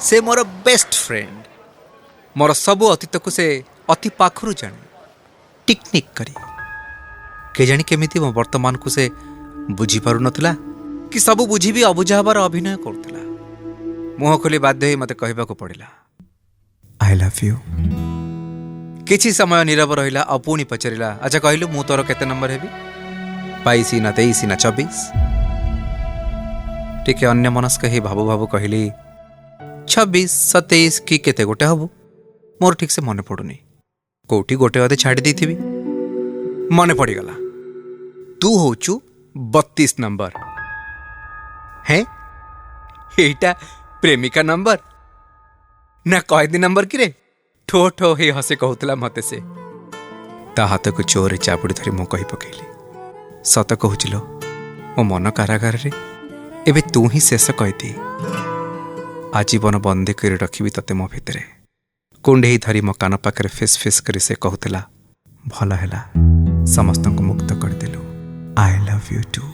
ସେ ମୋର best friend. ମୋର ସବୁ ଅତୀତକୁ ସେ ଅତି ପାଖରୁ ଜାଣେ, ଟିକନିକ୍ କରି। କେଜାଣି କେମିତି ମୋ ବର୍ତ୍ତମାନକୁ ସେ ବୁଝିପାରୁନଥିଲା କି ସବୁ ବୁଝି ବି ଅବୁଝା ହେବାର ଅଭିନୟ କରୁଥିଲା। ମୁହଁ ଖୋଲି ବାଧ୍ୟ ହୋଇ ମୋତେ କହିବାକୁ ପଡ଼ିଲା, I love you. କିଛି ସମୟ ନୀରବ ରହିଲା ଆଉ ପୁଣି ପଚାରିଲା, ଆଚ୍ଛା କହିଲୁ, ମୁଁ ତୋର କେତେ ନମ୍ବର ହେବି? 22 ନା 23 ନା 24? ଟିକେ ଅନ୍ୟମନସ୍କ ହେଇ ଭାବୁ ଭାବୁ କହିଲି, 26, 27 କି କେତେ ଗୋଟେ ହବୁ, ମୋର ଠିକ୍ସେ ମନେ ପଡ଼ୁନି, କୋଉଠି ଗୋଟେ ଅଧେ ଛାଡ଼ି ଦେଇଥିବି। ମନେ ପଡ଼ିଗଲା, ତୁ ହଉଛୁ 32 ନମ୍ବର। ହେଁ, ଏଇଟା ପ୍ରେମିକା ନମ୍ବର ନା କଏଦୀ ନମ୍ବର କିରେ? ଠୋ ଠୋ ହେଇ ହସି କହୁଥିଲା ମତେ ସେ। ତା ହାତକୁ ଜୋରରେ ଚାପୁଡ଼ି ଧରି ମୁଁ କହି ପକେଇଲି, ସତ କହୁଛି ଲୋ, ମୋ ମନ କାରାଗାରରେ ଏବେ ତୁ ହିଁ ଶେଷ କଏଦୀ। ଆଜୀବନ ବନ୍ଦୀ କରି ରଖିବି ତତେ ମୋ ଭିତରେ। କୁଣ୍ଢେଇ ଧରି ମୋ କାନ ପାଖରେ ଫିସ୍ ଫିସ୍ କରି ସେ କହୁଥିଲା, ଭଲ ହେଲା ସମସ୍ତଙ୍କୁ ମୁକ୍ତ କରିଦେଲୁ, I love you too.